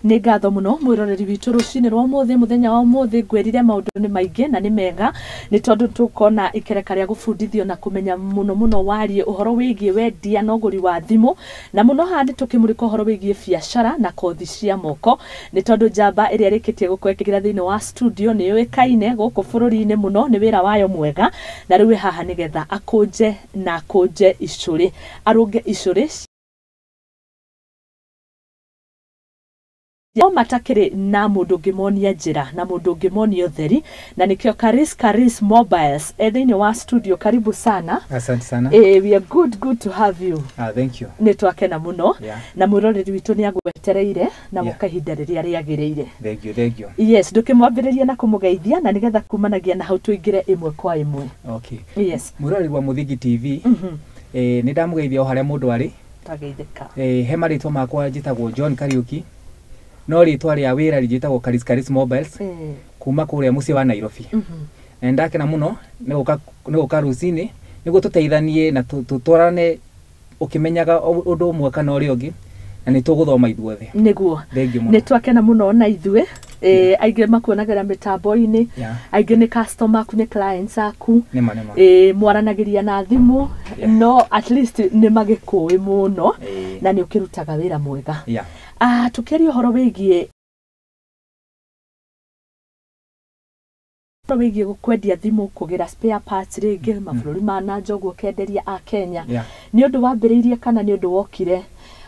Nĩ ngatho mũno mwĩroreri witũ rũcinĩ rwa ũmũthĩ, mũthenya wa ũmũthĩ. Ngwĩrire maũndũ nĩ maingĩ na nĩ mega, nĩ tondũ tũkona ikereka rĩa gũbundithio na kũmenya mũno mũno wariĩ ũhoro wĩgiĩ wendia na ũgũri wa thimũ, na mũno haha nĩ tũkĩmũrĩka ũhoro wĩgiĩ biacara na kothi cia moko, nĩ tondũ njamba ĩrĩa ĩrĩkĩtie gũkorwo ĩkĩingĩra thĩinĩ wa studio nĩ yũĩkaine gũkũ bũrũri-inĩ mũno nĩ wĩra wayo mwega, na rĩu ĩ haha nĩgetha akũnje na akũnje icũrĩ, arũnge icũrĩ no matakĩrĩ na mũndũ ũngĩmonia njĩra na mũndũ ũngĩmonia ũtheri, na nĩkĩo Karis Karis Mobiles e thĩinĩ wa studio. Karibu sana. Asante sana. We are good to have you. Ah, thank you. Nĩ twakena mũno. Na mwĩroreri witũ nĩ agwetereire na mũka ihinda rĩrĩa rĩagĩrĩire. Thank you, thank you. Yes, ndũkĩmwambĩrĩria na kũmũgeithia, na nĩgetha kumanagia na hau tũingĩre ĩmwe kwa ĩmwe. Okay. Yes. Mwĩroreri wa Mũthingi TV, nĩ ndamũgeithia o harĩa mũndũ arĩ. Twageithĩka. He marĩtwa makwa njĩtagwo John Kariuki, no rĩtwa rĩa wĩra njĩtagwo Karis Karis Mobiles, kuma kũrĩa mũciĩ wa Nairobi. Na nĩ ndakena mũno nĩ gũka rũcinĩ nĩguo tũteithanie na tũtwarane ũkĩmenyaga ũndũ ũmwe kana ũrĩa ũngĩ, na nĩ tũgũthoma ithuothe. Nĩguo. Thank you mũno. Nĩ twakena mũno na ithuĩ. Aingĩ makuonagĩra mĩtambo-inĩ, aingĩ nĩ customer aku, nĩ clients aku. Nĩma nĩma. Mwaranagĩria na thimũ, no at least nĩ magĩkũĩ mũno na nĩ ũkĩrutaga wĩra mwega. Tũkĩaria ũhoro wĩgiĩ kwendia thimũ, kũgĩra spare parts rĩngĩ mabũrũri ma na nja ũguo ũkenderia a Kenya, nĩ ũndũ wambĩrĩirie kana nĩ ũndũ wokire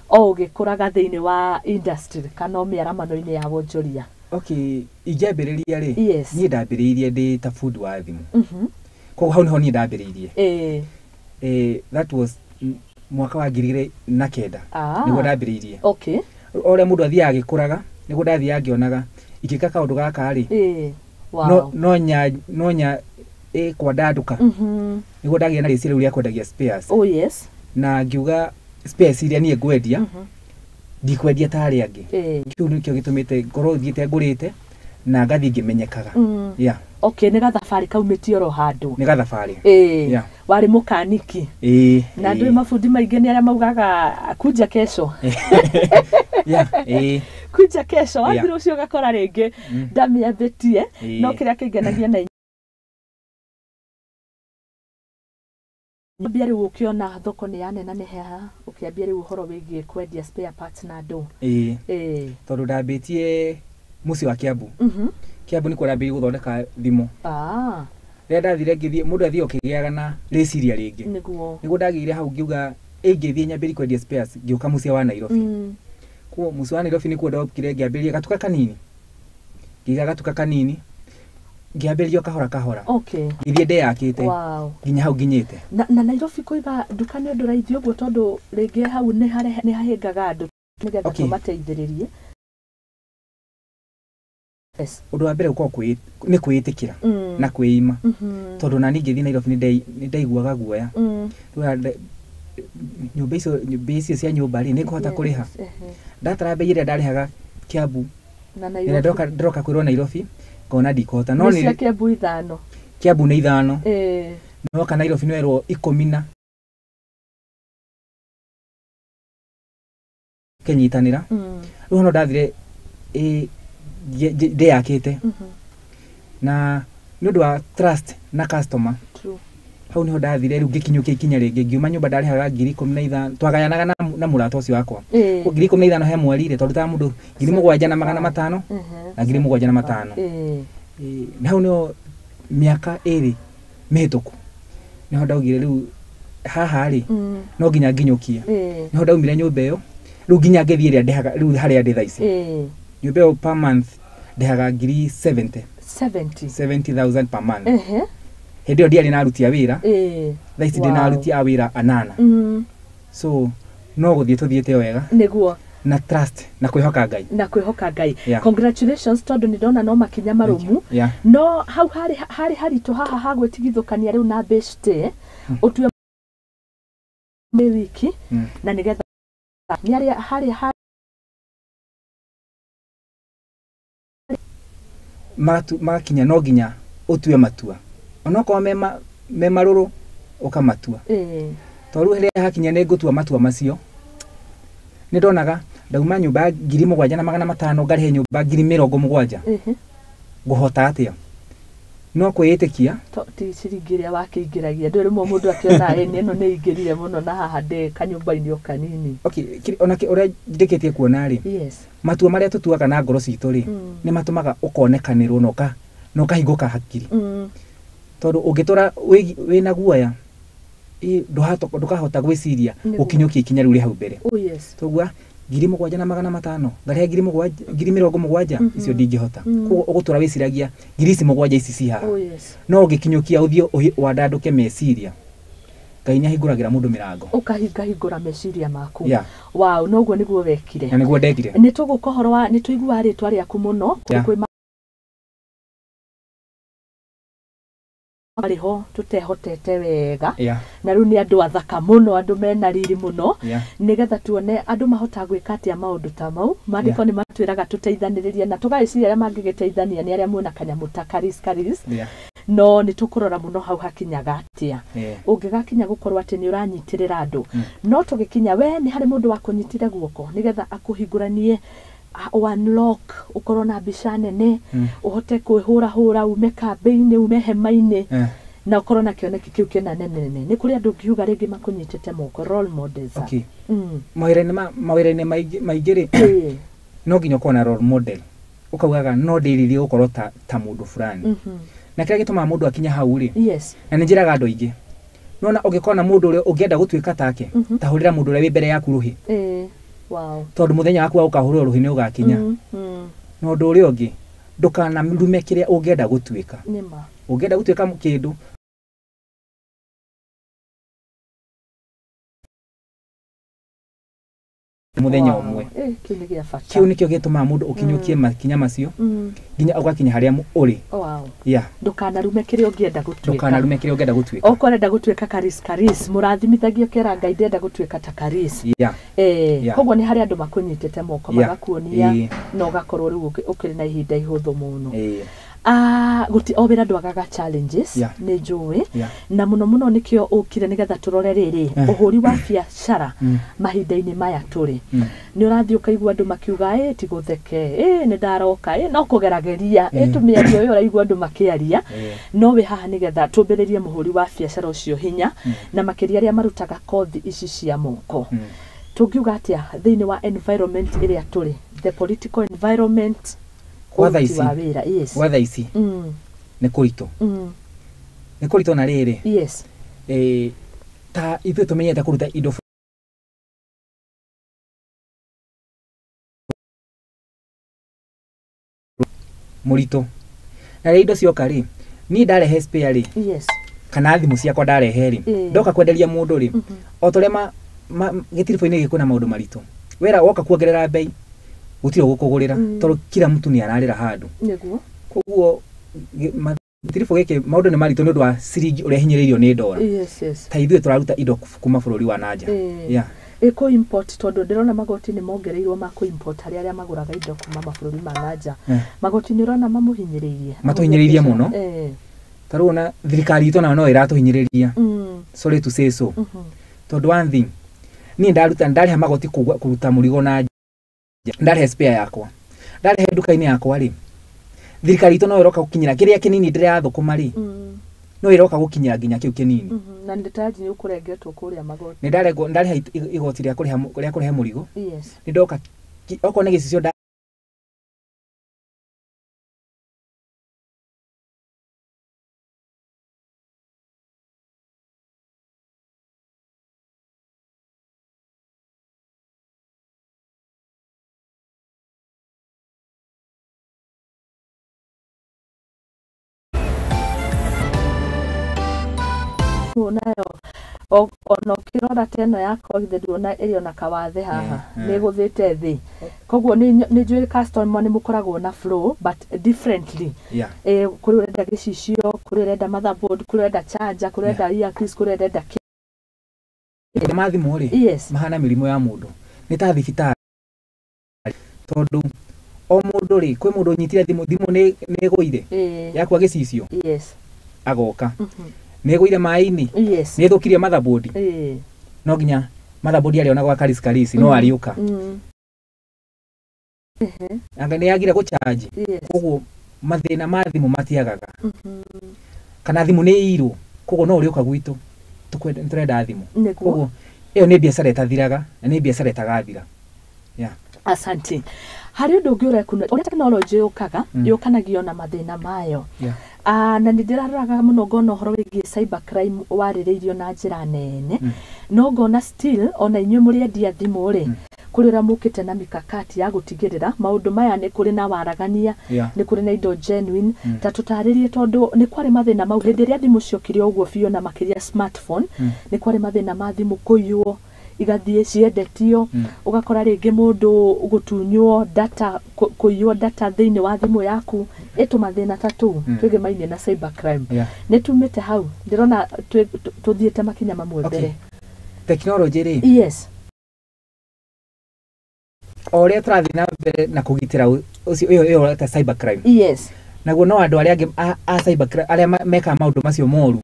o ũgĩkũraga thĩinĩ wa industry kana o mĩaramano-inĩ ya wonjoria? Okay, ingĩambĩrĩria rĩ, niĩ ndambĩrĩirie ndĩ ta bundi wa thimũ. Koguo hau nĩho niĩ ndambĩrĩirie. That was mwaka wa 2009 nĩguo ndambĩrĩirie. O ũrĩa mũndũ athiaga agĩkũraga nĩguo ndathiaga ngĩonaga ingĩka kaũndũ gaka rĩ, no nya kwandandũka. Nĩguo ndagĩa na rĩciria rĩu rĩa kwendagia spares. Oh yes. Na ngiuga spares iria niĩ ngwendia, ndikwendia ta arĩa angĩ. Kĩu nĩkĩo gĩtũmĩte ngorwo thiĩte ngũrĩte na ngathiĩ ngĩmenyekaga. Okay, nĩ gathabarĩ kaumĩtie oro handũ. Nĩ gathabarĩ. Warĩ mũkaniki. Na ndũĩ mabundi maingĩ nĩ arĩa maugaga kunja kesho. Kunja kesho, wathiĩ rũciũ ũgakora rĩngĩ ndamĩambĩtie. No kĩrĩa kĩngenagia na ambia rĩu ũkĩona thoko nĩ yanenaneha, ũkĩambia rĩu ũhoro wĩgiĩ kwendia spare parts na andũ. Tondũ ndambĩtie mũciĩ wa Kiambu. Kiambu nĩkuo ndambĩrĩirie gũthondeka thimũ. Rĩrĩa ndathire ngĩthiĩ, mũndũ athiĩ ũkĩgĩaga na rĩciria rĩngĩ. Nĩguo ndagĩire hau ngiuga ingĩthiĩ nyambĩrĩrie kwendia spares, ngĩũka mũciĩ wa Nairobi. Koguo mũciĩ wa Nairobi nĩkuo ndokire ngĩambĩrĩria gatuka kanini. Ngĩiga gatuka kanini, ngĩambĩrĩria o kahora kahora. Ngĩthiĩ ndĩyakĩte. Nginya hau nginyĩte. Na Nairobi kũiga nduka nĩ ũndũ raithi ũguo, tondũ rĩngĩ hau nĩ hahĩngaga andũ nĩgetha tũmateithĩrĩrie. Yes. Ũndũ wa mbere gũkorwo nĩ kwĩĩtĩkĩra na kwĩima. Tondũ nani ngĩthiĩ Nairobi nĩ ndaiguaga guoya. Nyũmba icio, mbei icio cia nyũmba rĩ, nĩ ngũhota kũrĩha. Ndatara mbei ĩrĩa ndarĩhaga Kiambu, Na rĩrĩa Nairobi. ndĩroka kwĩrwo Nairobi, ngona ndikũhota. No Nĩ cia nĩ Kiambu 5. Kiambu nĩ 5. Noka Nairobi nĩ werwo 10 na kĩnyitanĩra. Rĩu no ndathire, ndĩyakĩte. Na nĩ ũndũ wa trust na customer. Hau nĩho ndathire rĩu ngĩkinyũkia ikinya rĩngĩ, ngiuma nyũmba ndarĩhaga ngiri ikũmi na ithano, twagayanaga na mũrata ũcio wakwa. Ngiri ikũmi na ithano he mweri rĩ, tondũ ta mũndũ ngiri mũgwanja na magana matano, na ngiri mũgwanja na matano. Na hau nĩho mĩaka ĩrĩ mĩhĩtũku nĩho ndaugire rĩu haha rĩ, no nginya nginyũkie. Nĩho ndaumire nyũmba ĩyo, rĩu nginya ngĩthiĩ ĩrĩa ndĩhaga rĩu harĩa ndĩ thaa ici. Nyũmba ĩyo per month ndĩhaga ngiri 70. 70. 70,000 per month. Hĩndĩ ĩyo ndiarĩ na aruti a wĩra. Thaa ici ndĩ na aruti a wĩra 8. So no gũthiĩ tũthiĩte wega. Nĩguo. Na trust na kwĩhoka Ngai. Na kwĩhoka Ngai. Congratulations, tondũ nĩ ndona no makinya marũmu. No hau harĩ haritũ haha ha gwĩtigithũkania rĩu na beshte, ũtue nĩ wiki, na nĩgetha nĩ harĩa harĩ Magakinya no nginya ũtue matua. Onokorwo me marũrũ, ũkamatua. Tondũ rĩu rĩrĩa hakinya nĩ ngũtua matua macio, nĩ ndonaga Ndauma nyũmba ya 7,500 ngarĩhe nyũmba 70,000. Ngũhota atĩa? No kwĩĩtĩkia. Ti ciringi ĩrĩa wakĩingĩragia ndũĩ rĩmwe mũndũ akĩona ĩ ĩno nĩ ingĩrire mũno na haha ndĩ kanyũmba-inĩ o kanini. Okay, ona ũrĩa njĩkĩtie kuona rĩ, Yes. matua marĩa tũtuaga na ngoro citũ rĩ, nĩ matũmaga ũkonekanĩrwo na ũkahingũka hakiri. Tondũ ũngĩtũra wĩna guoya, ndũkahota gwĩciria ũkinyũkie ikinya rĩu rĩ hau mbere. Oh yes. Toguo 7,500 ngarĩhe 70,000 icio ndingĩhota. Koguo ũgũtũra wĩciragia ngiri ici 7 ici ci haha. Oh yes. No ũngĩkinyũkia ũthiĩ wandandũke meciria, Ngai nĩahingũragĩra mũndũ mĩrango. Ũkahingahingũra meciria maku. Yeah. Wow, noguo nĩguo wekire. Na nĩguo ndekire. Nĩ tũgũka ũhoro wa nĩ tũiguaga rĩtwa rĩaku mũno kwĩ marĩ ho tũtehotete wega. Na rĩu nĩ andũ athaka mũno, andũ mena riri mũno, nĩgetha tuone andũ mahota gwĩka atĩa maũndũ ta mau. Maandĩko nĩ matwĩraga tũteithanĩrĩrie na tũgagĩciria arĩa mangĩgĩteithania nĩ arĩa mwena kanyamũ ta Karis Karis. No nĩ tũkũrora mũno hau hakinyaga atĩa. Ũngĩgakinya gũkorwo atĩ nĩ ũranyitĩrĩra andũ. No tũgĩkinya we nĩ harĩ mũndũ wakũnyitire guoko nĩgetha akũhingũranie, unlock, ũkorwo na mbica nene, ũhote kwĩhũrahũra ume kambĩ-inĩ, ume hema-inĩ, na ũkorwo na kĩoneki kĩu kĩna nene. Nĩ kũrĩ andũ ũngiuga rĩngĩ makũnyitĩte moko, role models. Okay. Mawĩra-inĩ maingĩ rĩ, no nginya ũkorwo na role model. Ũkaugaga no ndĩrirĩrie gũkorwo ta mũndũ fulani. Na kĩrĩa gĩtũmaga mũndũ akinya hau rĩ, Yes. na nĩ njĩraga andũ aingĩ, nona ũngĩkorwo na mũndũ ũrĩa ũngĩenda gũtuĩka take, ta hũrĩra mũndũ ũrĩa wĩ mbere yaku rũhĩ. Wow. Tondũ mũthenya waku wa gũkahũrĩrwo rũhĩ nĩ ũgakinya. Na ũndũ ũrĩa ũngĩ, ndũkanarume kĩrĩa ũngĩenda gũtuĩka. Nĩma. Ũngĩenda gũtuĩka kĩndũ, mũthenya ũmwe. Kĩu nĩ gĩa bata. Kĩu nĩkĩo gĩtũmaga mũndũ ũkinyũkie makinya macio, nginya ũgakinya harĩa ũrĩ. Wow. Yeah. Ndũkanarume kĩrĩa ũngĩenda gũtuĩka. Ndũkanarume kĩrĩa ũngĩenda gũtuĩka. Okorwo ũrenda gũtuĩka Karis Karis, mũrathimithagia ũkera Ngai ndĩrenda gũtuĩka ta Karis. Yeah. Koguo nĩ harĩ andũ makũnyitĩte moko, magakuonia, na ũgakorwo rĩu ũkĩrĩ na ihinda ihũthũ mũno. Gũti o wĩra ndwagaga challenges, nĩ njũĩ. Na mũno mũno nĩkĩo ũkire nĩgetha tũrore rĩrĩ, ũhũri wa biacara mahinda-inĩ maya tũrĩ. Nĩ ũrathiĩ ũkaigua andũ makiuga, ĩ ti gũtheke, ĩ nĩ ndaroka, ĩ no kũgerageria, ĩ tũmĩario ĩyo ũraigua andũ makĩaria. No wĩ haha nĩgetha tũmbĩrĩrie mũhũri wa biacara ũcio hinya, na makĩria arĩa marutaga kothi ici cia moko. Tũngiuga atĩa thĩinĩ wa environment ĩrĩa tũrĩ, the political environment, Kwa thaa ici. wa wĩra, yes. Kwa thaa ici. Nĩ kũritũ. Nĩ kũritũ na rĩrĩ. Yes. Ta ithuĩ tũmenyete kũruta indo mũritũ. Na rĩrĩa indo cioka rĩ, niĩ ndarehe spare rĩ. Yes. Kana thimũ ciakwa ndarehe rĩ. Ndoka kwenderia mũndũ rĩ. O ta ũrĩa gĩtiribũ-inĩ gĩkũ na maũndũ maritũ. Wera woka kuongerera bei, gũtirĩ ũgũkũgũrĩra, tondũ kila mtu nĩ ararĩra handũ. Nĩguo. Koguo gĩtiribũ gĩkĩ maũndũ nĩ maritũ nĩ ũndũ wa ciringi ũrĩa hinyĩrĩirio nĩ ndora. Yes, yes. Ta ithuĩ tũraruta indo kuma bũrũri wa nanja. Yeah. Ĩkũ import tondũ ndĩrona magoti nĩ mongereirwo ma kũ import harĩ arĩa magũraga indo kuma mabũrũri ma nanja. Magoti nĩ ũrona mamũhinyĩrĩirie. Matũhinyĩrĩirie mũno. Ta rĩu ona thirikari itũ nayo no ĩratũhinyĩrĩria. Sorry to say so. Tondũ one thing, niĩ ndaruta ndarĩha magoti kũruta mũrigo na nja. Ndarehe spare yakwa. Ndarehe nduka-inĩ yakwa rĩ, thirikari itũ no ĩroka gũkinyĩra kĩrĩa kĩnini ndĩrathũkũma rĩ, no ĩroka gũkinyĩra nginya kĩu kĩnini. Na nĩ taji nĩ ũkũrengetwo kũrĩa magoti. Nĩ ndaregwo, ndarĩha igoti rĩa kũrĩha rĩa kũrehe mũrigo. Yes. Nĩ ndoka, okorwo nĩ gĩcicio nda Nayo ona ũkĩrora ta ĩno yakwa githĩ nduona ĩrĩ ona kawathe haha, nĩ ĩgũthĩte thĩ. Koguo nĩ njũĩ customer nĩ mũkoragwo na flow but differently. Kũrĩ ũrenda gĩcicio, kũrĩ ũrenda motherboard, kũrĩ ũrenda charger, kũrĩ ũrenda earpiece, kũrĩ ũrenda kĩ. Ma thimũ rĩ, Yes. mahana mĩrimũ ya mũndũ. Nĩ ta thibitarĩ. Tondũ o mũndũ rĩ, kwĩ mũndũ ũnyitire thimũ, thimũ nĩ ĩgũire. Yakua gĩcicio. Yes. Agoka. Nĩ ĩgũire maĩ-inĩ. Yes. Nĩ ĩthũkirie motherboard. No nginya motherboard arĩonaga gwa Karis Karis, no arĩũka. Anga nĩ yagire gũchanji. Koguo mathĩna ma thimũ matiagaga. Kana thimũ nĩ ĩirwo, koguo no ũrĩũka gwitũ tũrenda thimũ. Koguo ĩyo nĩ biacara ĩtathiraga na nĩ biacara ĩtagathira. Yeah. Asante. Harĩ ũndũ ũngĩ ũrekuna ũrĩa tekinoronjĩ yũkaga yũkanagio na mathĩna mayo. Na nĩ ndĩraroraga mũno ngona ũhoro wĩgiĩ cyber crime warĩrĩirio na njĩra nene. No ngona still ona inyuĩ mũrĩ endia thimũ rĩ, kũrĩ ũrĩa mũkĩte na mikakati ya gũtigĩrĩra maũndũ maya nĩ kũrĩ na waragania, nĩ kũrĩ na indo genuine. Ta tũtarĩrie tondũ nĩ kwarĩ mathĩna mau hĩndĩ ĩrĩa thimũ ciokire ũguo biũ na makĩria smartphone, nĩ kwarĩ mathĩna ma thimũ kũiywo igathiĩ ciendetio, ũgakora rĩngĩ mũndũ gũtunywo data, kũiywo data thĩinĩ wa thimũ yaku, ĩtũ mathĩna ta tũu twĩgĩmainie na cyber crime. Nĩ tumĩte hau, ndĩrona tũthiĩte makinya mamwe mbere. Tekinoronjĩ rĩ, yes, o ũrĩa tũrathiĩ na mbere na kũgitĩra ũcio ĩyo ta cyber crime. Yes. Naguo no andũ arĩa angĩ a cyber crime arĩa mekaga maũndũ macio moru,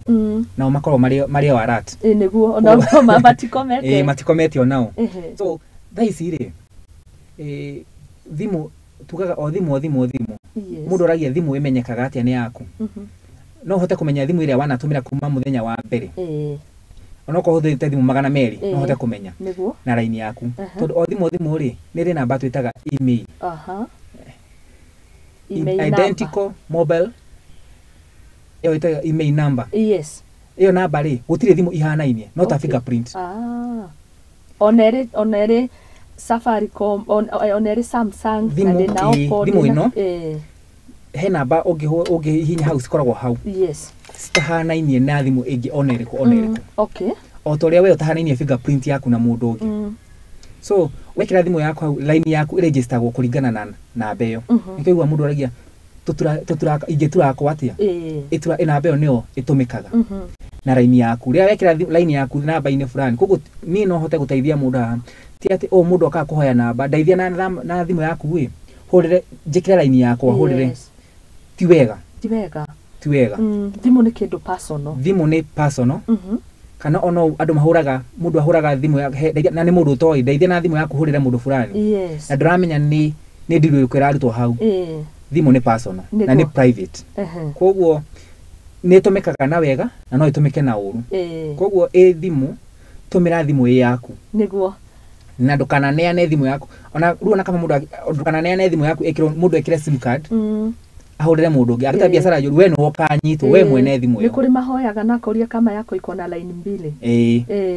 nao makorwo marĩ o alert. Nĩguo onao matikomete. Matikomete onao. So thaa ici rĩ, thimũ tugaga o thimũ o thimũ o thimũ. Mũndũ aragia thimũ ĩmenyekaga atĩa nĩ yaku. No ũhote kũmenya thimũ ĩrĩa wanatũmĩra kuma mũthenya wa mbere. Onokorwo ũhũthĩrĩte thimũ 200, no ũhote kũmenya na raini yaku. Tondũ o thimũ o thimũ rĩ, nĩ ĩrĩ namba twĩtaga email. Identical mobile, ĩyo ĩtagwo email number. Yes. Ĩyo namba rĩ, gũtirĩ thimũ ihanainie, no ta fingerprint. Ona ĩrĩ Safaricom, ona ĩrĩ Samsung, na ndĩna Oppo, thimũ ĩno he namba ũngĩhihinya hau cikoragwo hau. Yes. Citahanainie na thimũ ĩngĩ ona ĩrĩkũ ona ĩrĩkũ. Okay. O ta ũrĩa we ũtahanainie fingerprint yaku na mũndũ ũngĩ. So wekĩra thimũ yaku hau, line yaku ĩrĩnjĩstagwo kũringana na namba ĩyo. Nĩkĩo ũiguaga mũndũ aragia ingĩturakwo atĩa? Namba ĩyo nĩyo ĩtũmĩkaga na line yaku. Rĩrĩa wekĩra line yaku namba-inĩ fulani, koguo niĩ no hote gũteithia mũndũ haha. Ti atĩ ũyũ mũndũ okaga kũhoya namba, ndeithia na thimũ yaku ĩ, hũrĩre, njĩkĩre line yakwa, hũrĩre. Ti wega. Ti wega. Ti wega. Thimũ nĩ kĩndũ personal. Thimũ nĩ personal. Kana ona andũ mahũraga, mũndũ ahũraga thimũ na nĩ mũndũ ũtoĩ, ndeithia na thimũ yaku hũrĩre mũndũ fulani. Yes. Na ndũramenya nĩ ndiro ĩrĩkũ ĩrarutwo hau. Thimũ nĩ personal na nĩ private. Koguo nĩ ĩtũmĩkaga na wega na no ĩtũmĩke na ũru. Koguo ĩ thimũ, tũmĩra thimũ ĩ yaku. Nĩguo. Na ndũkananeane thimũ yaku. Ona rĩu ona kama mũndũ ndũkananeane thimũ yaku ĩkĩrwo mũndũ ekĩre sim card. Ahũrĩre mũndũ ũngĩ, aruta biacara njũru, we nĩwe ũkanyitwo, we mwene thimũ ĩyo. Nĩ kũrĩ mahoyaga na akoria kama yako iko na line mbili.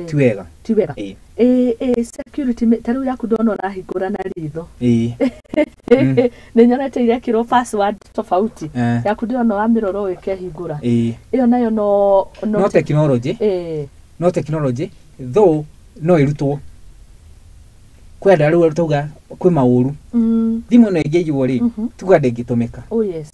Ti wega. Ti wega. Security ta rĩu yaku ndona ũrahingũra na ritho. Nĩ nyonete irekĩrwo password tofauti. Yaku ndĩrona ũramĩrora ũgĩkehingũra. Ĩyo nayo no technology. No technology, though no ĩrutwo. Kwĩ andũ arĩa rĩu tauga kwĩ maũru. Thimũ ĩno ĩngĩiywo rĩ, tuga ndĩngĩtũmĩka. Oh yes.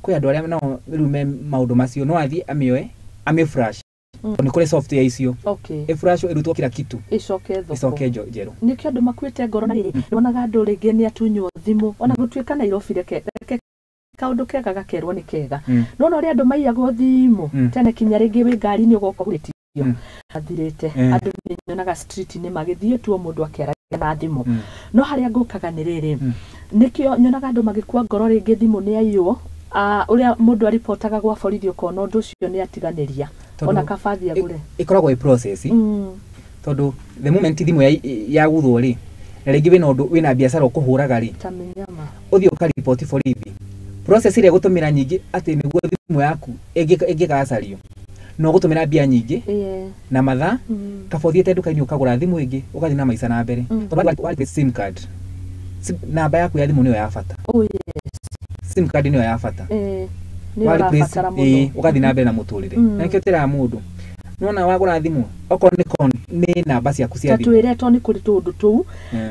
Kwĩ andũ arĩa nao rĩu me maũndũ macio, no athiĩ amĩoe, amĩ flash. Nĩ kũrĩ software icio. Ĩ flash ĩrutwo kila kitu. Ĩcoke thoko. Ĩcoke njerũ. Nĩkĩo andũ makuĩte ngoro na rĩrĩ, nĩwonaga andũ rĩngĩ nĩ atunywo thimũ, ona gũtuĩka Nairobi reke kaũndũ kega gakerwo nĩ kega. No ona ũrĩa andũ maiyagwo thimũ, tene kinya rĩngĩ wĩ ngari-inĩ ũgoka ũhurĩtio. Athirĩte. Andũ nĩ nyonaga street-inĩ magĩthiĩ tu o mũndũ akĩaragia na thimũ. No harĩa ngũkaga nĩ rĩrĩ, nĩkĩo nyonaga andũ magĩkua ngoro rĩngĩ thimũ nĩ aiywo, ũrĩa mũndũ aripotaga gwa borithi ũkona ũndũ ũcio nĩ atiganĩria. Ona kaba athiĩ agũre. Ĩkoragwo ĩ process. Tondũ the moment thimũ yaguthwo rĩ, na rĩngĩ wĩna ũndũ, wĩna biacara ũkũhũraga rĩ, ta mĩnyama. Ũthiĩ ũkaripoti borithi. Process ĩrĩa ĩgũtũmĩra nyingĩ atĩ nĩguo thimũ yaku ĩngĩgacario, no ũgũtũmĩra mbia nyingĩ na mathaa, kaba ũthiĩte nduka-inĩ ũkagũra thimũ ĩngĩ, ũgathiĩ na maica na mbere. Tondũ wa sim card, namba yaku ya thimũ nĩyo ya bata. Oh yes. Sim card nĩyo ya bata. Nĩyo ũrabatara mũno. Ũgathiĩ na mbere na mũtũrĩre. Na nĩkĩo twĩraga mũndũ, nĩwona wagũra thimũ, okorwo nĩ namba ciaku cia Ta thimũ. twĩre tondũ nĩ kũrĩ tũũndũ tũu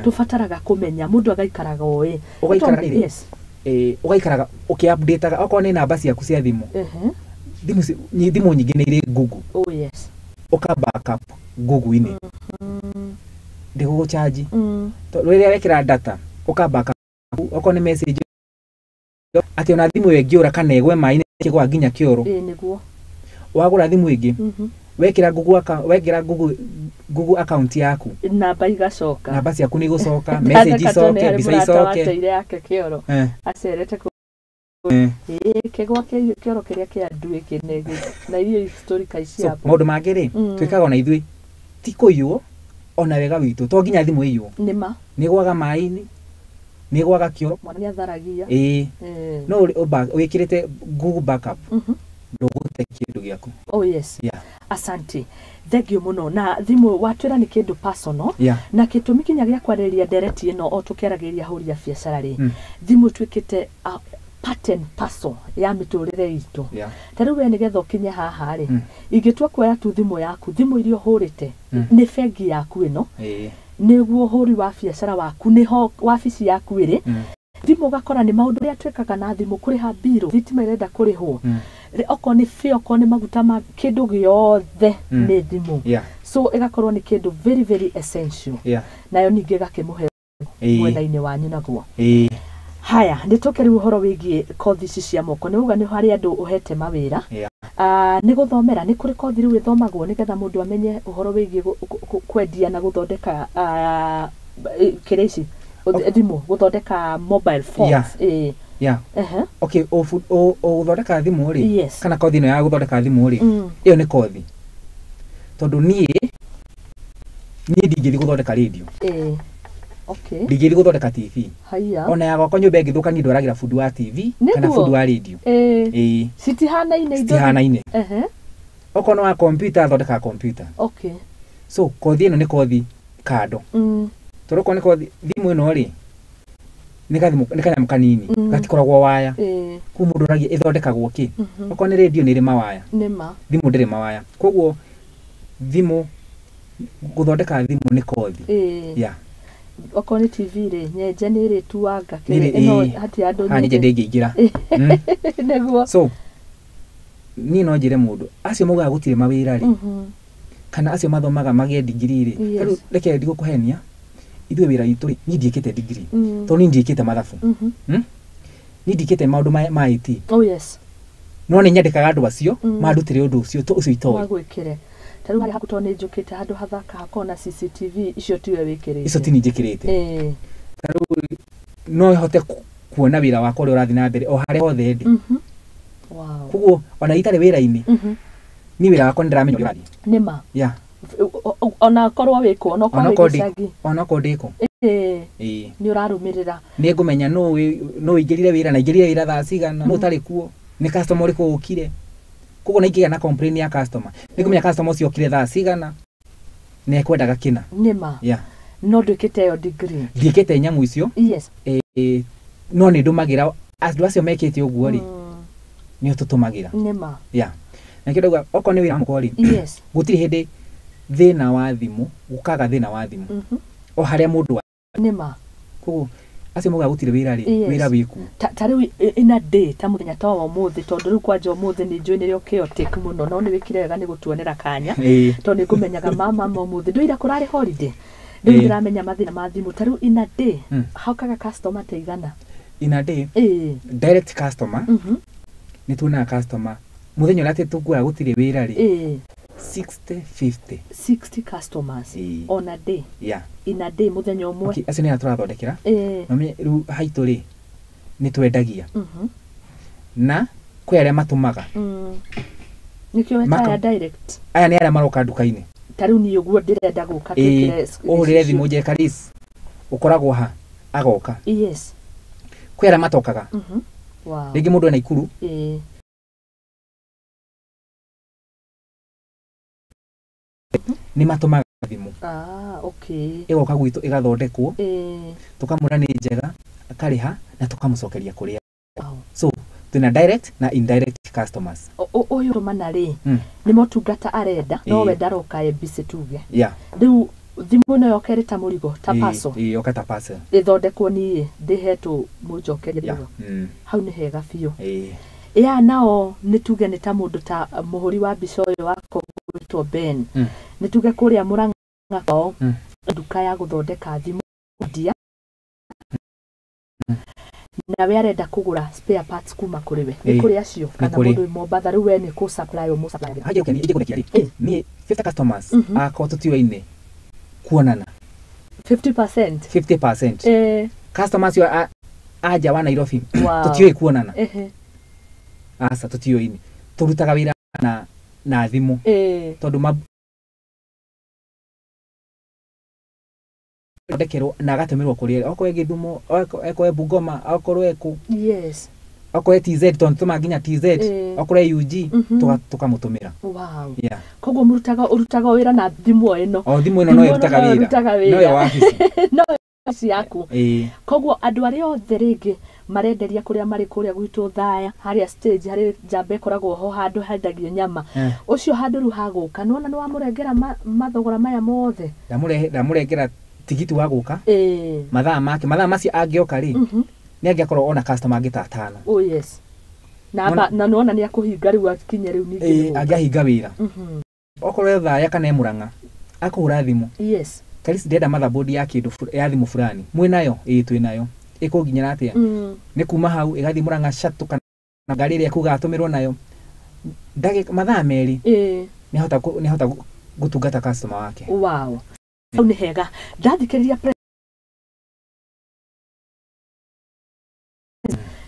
tũbataraga kũmenya, mũndũ agaikaraga oĩ. Ũgaikaraga rĩrĩ. Yes. Ũgaikaraga ũkĩ-update-aga, okorwo nĩ namba ciaku cia thimũ. Thimũ nyingĩ nĩ irĩ Google. Oh yes. Ũka back up Google-inĩ. Ndĩgũgũcharge. Tondũ rĩrĩa wekĩra data, ũka back up, okorwo nĩ message, atĩ ona thimũ ĩyo ĩngĩũra kana ĩgwe maĩ-inĩ ĩkĩgwa nginya kĩoro. Nĩguo. Wagũra thimũ ĩngĩ, Wekĩra Google wekĩra Google account yaku, namba igacoka. Namba ciaku nĩ igũcoka, message icoke, mbica icoke. Wateire yake kĩoro acerete ĩĩ kĩgwa kĩoro kĩrĩa kĩa nduĩ kĩnege na irio story ka So ici hapo. maũndũ mangĩ rĩ, twĩkaga ona ithuĩ ti kũiywo, ona wega witũ to nginya thimũ ĩiywo. Nĩma. Nĩ gwaga maĩ-inĩ, nĩ gwaga kĩoro. Mwana nĩ atharagia. Ĩĩ. No wĩkĩrĩte Google backup, ndũgũte kĩndũ gĩaku. Oh yes. Yeah. Asante, thengio mũno. Na thimũ watwĩra nĩ kĩndũ personal, na gĩtũmi kinya gĩa kwarĩrĩria ndereti ĩno o tũkĩaragĩrĩria ahũri a biacara rĩ, thimũ ĩtuĩkĩte a part and parcel ya mĩtũrĩre itũ. Ta rĩu we nĩgetha ũkinye haha rĩ, ingĩtua kuoya tu thimũ yaku, thimũ iria ũhũrĩte, nĩ bengi yaku ĩno, nĩguo ũhũri wa biacara waku, nĩho wabici yaku ĩrĩ. Thimũ ũgakora nĩ maũndũ marĩa twĩkaga na thimũ, kũrĩha mbirũ, thitima ĩrenda kũrĩhwo, okorwo nĩ fare, okorwo nĩ maguta ma kĩndũ gĩothe, nĩ thimũ. So ĩgakorwo nĩ kĩndũ very very essential. Nayo ningĩ ĩgakĩmũhe mwena-inĩ wanyu naguo. Haya, nĩ tũke rĩu ũhoro wĩgiĩ kothi ici cia moko. Nĩ uga nĩ harĩ andũ ũhete mawĩra. Ah, nĩ gũthomera, nĩ kũrĩ kothi rĩu ĩthomagwo nĩgetha mũndũ amenye ũhoro wĩgiĩ kwendia na gũthondeka kĩrĩa ici thimũ, gũthondeka mobile phones? Ĩĩ. Yeah. Okay, ũgũthondeka thimũ rĩ, kana kothi ĩno ya gũthondeka thimũ rĩ, ĩyo nĩ kothi tondũ niĩ ndingĩthiĩ gũthondeka radio, Ĩĩ, okay. ndingĩthiĩ gũthondeka TV. Haya. Ona ya gwakwa nyũmba ĩngĩthũka, niĩ ndwaragĩra bundi wa TV kana bundi wa radio. Ĩĩ. Citihanaine indo. Citihanaine. Okorwo nĩ wa kompiuta, athondekaga kompiuta. So kothi ĩno nĩ kothi kando, tondũ okorwo nĩ kothi thimũ ĩno rĩ, nĩ gathimũ, nĩ kanyamũ kanini, gatikoragwo waya. Kũu mũndũ oragia ĩthondekagwo kĩ. Okorwo nĩ radio nĩ ĩrĩ mawaya. Nĩma. Thimũ ndĩrĩ mawaya, koguo thimũ, gũthondeka thimũ nĩ kothi. Yeah. Okorwo nĩ TV rĩ, nyenje nĩ ĩrĩtuanga Nĩ kĩrĩ ĩno, hatirĩ andũ. Haha nyenje ndĩngĩingĩra. Nĩguo. So niĩ no njĩre mũndũ acio maugaga gũtirĩ mawĩra rĩ, kana acio mathomaga magĩe degree rĩ, tarĩu reke ndigũkũhenia, ithuĩ wĩra witũ rĩ, niĩ ndiĩkĩte degree, tondũ niĩ ndiĩkĩte mathabu. Niĩ ndiĩkĩte maũndũ ma IT. Oh yes. No nĩ nyandĩkaga andũ acio mandutĩre ũndũ ũcio ũcio itoĩ. Magwĩkĩre. Ta rĩu harĩa haku, tondũ nĩ njũkĩte handũ hathaka hakorwo na CCTV, icio tiwe wĩkĩrĩte? Icio ti niĩ njĩkĩrĩte. Ta rĩu no hote kuona wĩra wakwa ũrĩa ũrathiĩ na mbere o harĩa hothe ndĩ. Koguo ona itarĩ wĩra-inĩ, niĩ wĩra wakwa nĩ ndĩramenya ũrĩa ũrathiĩ. Nĩma. Ona korwo wĩkũ, ona korwo wĩ gĩcagi. Onakorwo ndĩkũ. Ĩĩ. Nĩ ũrarũmĩrĩra. Nĩ ngũmenya nũ ũingĩrire wĩra na aingĩrire wĩra thaa cigana, nũ ũtarĩ kuo, nĩ customer ũrĩkũ ũkire. Koguo na ingĩgĩa na complain ya customer, nĩ ngũmenya customer ũcio okire thaa cigana na ekwendaga kĩna. Nĩma. No ndwĩkĩte ĩyo degree. Ndiĩkĩte nyamũ icio. Ĩĩ, no nĩ ndũmagĩra andũ acio mekĩte ũguo rĩ, nĩo tũtũmagĩra. Nĩma. Yeah, na kĩo ndauga okorwo nĩ wĩra wa moko rĩ, gũtirĩ hĩndĩ thĩna wa thimũ gũkaga, thĩna wa thimũ o harĩa mũndũ arĩ. Nĩma. Koguo acio maugaga gũtirĩ wĩra rĩ, wĩra wĩkuo. Ta rĩu in a day, ta mũthenya ta wa ũmũthĩ, tondũ rĩu kwanja ũmũthĩ nĩ njũĩ nĩrĩo chaotic mũno, no nĩ wĩkire wega nĩ gũtuonera kanya, tondũ nĩ ngũmenyaga mama ũmũthĩ ndũira kũrarĩ holiday, rĩu ndĩramenya mathĩna ma thimũ. Ta rĩu in a day haukaga customer ta igana? In a day, direct customer, nĩ tuonaga customer mũthenya ũrĩa atĩ tũkuaga gũtirĩ wĩra rĩ, 60 50. 60 customers? Ĩĩ. On a day? Yeah. In a day, mũthenya ũmwe. Okay, acio nĩ arĩa tũrathondekera. Na ũmenye rĩu haitũ rĩ, nĩ twendagia na kwĩ arĩa matũmaga. Nĩkĩo wetaya direct. Aya nĩ arĩa maroka nduka-inĩ. Ta rĩu niĩ ũguo ndĩrenda gũka Ĩĩ, twĩkĩre ũhũrĩre thimũ njĩre Karis ũkoragwo ha, agoka. Kwĩ arĩa matokaga. Rĩngĩ mũndũ ena Ikuru, nĩ matũmaga thimũ. Ah, okay. Ĩgoka gwitũ ĩgathondekwo, tũkamwĩra nĩ njega, akarĩha na tũkamũcokeria kũrĩa. So twĩna direct na indirect customers. Ũyũ tũmana rĩ, nĩ motungata arenda, no we ndaroka embisi tuge. Rĩu thimũ ĩno yoka ĩrĩ ta mũrigo, ta parcel? Ĩĩ, yoka ta parcel. Ĩthondekwo niĩ ndĩhetwo mũnjokerie thutha. Hau nĩ hega biũ. Ya nao nĩ tuge nĩ ta mũndũ ta mũhũri wa mbica ũyũ wakwa gwĩtwo Ben, nĩ tuge kũrĩa Mũrang'a kwao, nduka ya gũthondeka thimũ ndia. Nawe arenda kũgũra spare parts kuma kũrĩ we, nĩ Ĩĩ. kũrĩ acio kana kũrĩ. Mũndũ wĩ Mombatha rĩu we nĩ kũ supply ũmũ supply? Hajĩ ũkenia rĩ, niĩ 50 customers akwa tũtiũaine kuonana. 50%? 50% customers acio a nja wa Nairobi tũtiũĩ kuonana. Aca, tũtiũĩine, tũrutaga wĩra na thimũ tondũ thondekerwo na agatũmĩrwo kũrĩa okorwo e Gĩthumo, okorwo e Bungoma, okorwo e kũ, okorwo e TZ, tondũ tũtũmaga nginya TZ, okorwo e UG, tũkamũtũmĩra. Yeah. Koguo mũrutaga ũrutaga wĩra na thimũ o ĩno? O thimũ ĩno no Thimũ ĩno ĩrutaga no wĩra. ĩrutaga wĩra. Noyo wabici. No wabici yaku. Ĩĩ. Koguo andũ arĩa othe rĩngĩ marenderia kũrĩa marĩ, kũrĩa gwitũ Thaya, harĩa stage harĩ njamba ĩkoragwo ho handũ hendagio nyama, ũcio handũ rĩu hagũka nĩwona nĩ wamũrengera mathogora maya mothe. Ndamũrengera tigiti wa gũka, mathaa make, mathaa macio angĩoka rĩ, nĩ angĩakorwo ona customer angĩ ta atano. Oh yes, na na nĩwona nĩ akũhinga rĩu akinye rĩu ningĩ nĩ gũka. Angĩahinga wĩra, okorwo e Thaya kana e Mũrang'a, akũhũra thimũ, "Karisi, ndĩrenda motherboard ya kĩndũ ya thimũ fulani, mwĩnayo?" "Ĩĩ, twĩnayo." "Ĩkũnginyĩra atĩa?" Nĩ kuma hau ĩgathiĩ Mũrang'a shuttle kana ngari ĩrĩa ekuga atũmĩrwo nayo, ndagĩka mathaa 2 nĩahota gũtungata customer wake. Wow, hau nĩ hega. Ndathikĩrĩria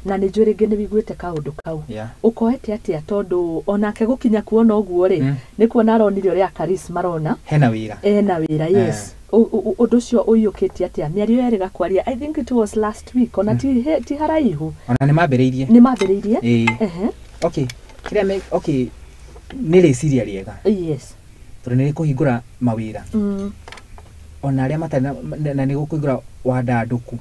na nĩ njũĩ rĩngĩ nĩ wiguĩte kaũndũ kau. Ũkoete atĩa, tondũ onake gũkinya kuona ũguo rĩ, nĩ kuona aronire ũrĩa Karis marona hena wĩra. Ena wĩra, yes. Ũndũ ũcio ũiyũkĩtie atĩa mĩario yerĩga kwaria? I think it was last week, ona ti haraihu. Ona nĩ mambĩrĩirie. Nĩ mambĩrĩirie. Ĩĩ. Okay, kĩrĩa me okay, nĩ rĩciria rĩega tondũ nĩ rĩkũhingũra mawĩra ona arĩa matarĩ na nĩ gũkũhingũra wandandũku.